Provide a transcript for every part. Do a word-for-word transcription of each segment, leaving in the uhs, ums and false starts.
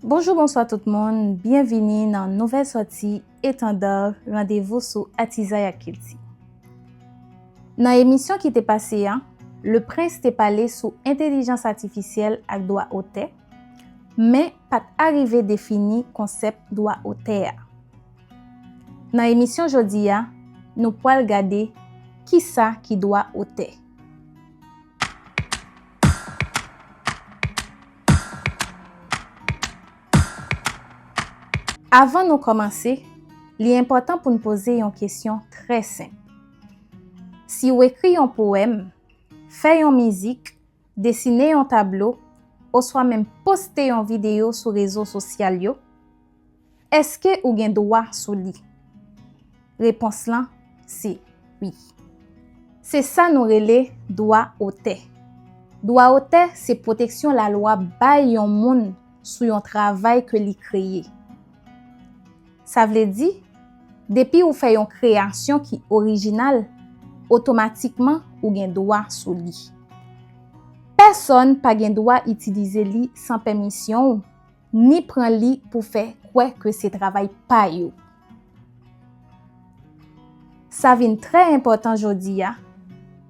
Bonjou, bonswa tout moun, byenvini nan nouvèl sòti Etanda, randevou sou atizay ak kilti. Nan emisyon ki te pase a, Le Prince te pale sou entèlijans atifisyèl ak dwa otè, men pa t arive defini konsèp dwa otè a. Nan emisyon jodi a, nou pwal gade kisa ki dwa otè. Avan nou kòmanse, li enpòtan pou n poze yon kesyon trè senp. Si w ekri yon powèm, fè yon mizik, desine yon tablo, oswa menm poste yon videyo sou rezo sosyal yo, èske ou gen dwa sou li? Repons lan se wi. Se sa nou rele dwa otè. Dwa otè se pwoteksyon lalwa bay yon moun sou yon travay ke li kreye. Sa vle di, depi ou fè yon kreyasyon ki orijinal, otomatikman ou gen dwa sou li. Pèsonn pa gen dwa itilize li san pèmisyon w, ni pran li pou fè kwè ke se travay pa yo. Sa vin trè enpòtan jodi a,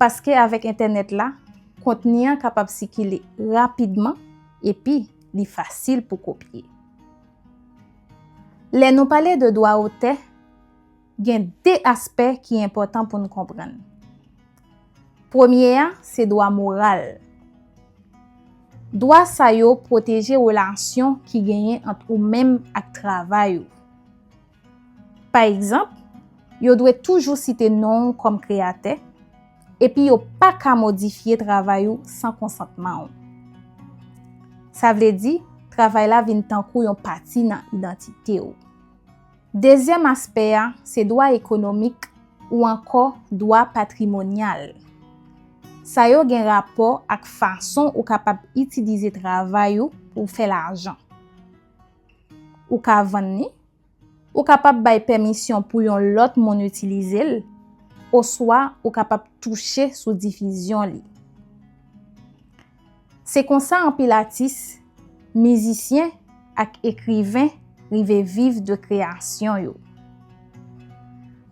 paske avèk entènèt la, kontni an kapab sikile rapidman epi li fasil pou kopye. Lè nou pale de dwa otè, gen de aspè ki enpòtan pou n konprann. Premye a, se dwa moral. Dwa sa yo pwoteje relasyon ki genyen ant ou menm ak travay ou. Pa egzanp, yo dwe toujou site non w kòm kreyatè, epi yo pa ka modifye travay ou san konsantman w. Sa vle di, travay la vin tankou yon pati nan idantite w. Dezyèm aspè a, se dwa ekonomik ou ankò dwa patrimonyal. Sa yo gen rapò ak fason ou kapab itilize travay ou pou w fè lajan. Ou ka vann li, ou kapab bay pèmisyon pou yon lòt moun itilize l, oswa ou kapab touche sou difizyon li. Se konsa anpil atis, mizisyen ak ekriven rive viv de kreyasyon yo.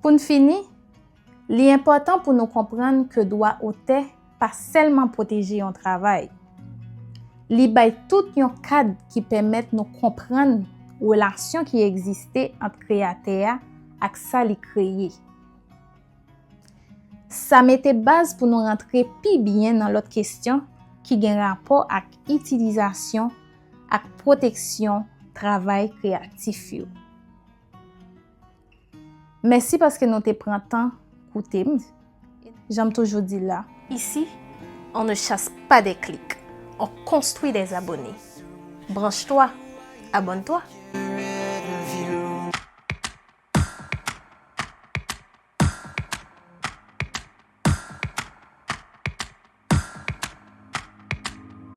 Pou n fini, li enpòtan pou nou konprann ke dwa otè pa sèlman pwoteje yon travay. Li bay tout yon kad ki pèmèt nou konprann relasyon ki egziste ant kreyatè a ak sa li kreye. Sa mete baz pou nou rantre pi byen nan lòt kesyon ki gen rapò ak itilizasyon ak pwoteksyon travay kreyatif yo. Mèsi paske nou te pran tan koute m. Jan m toujou di la, ici, on ne chasse pas des clics, on construit des abonnés. Branche-toi, abonne-toi.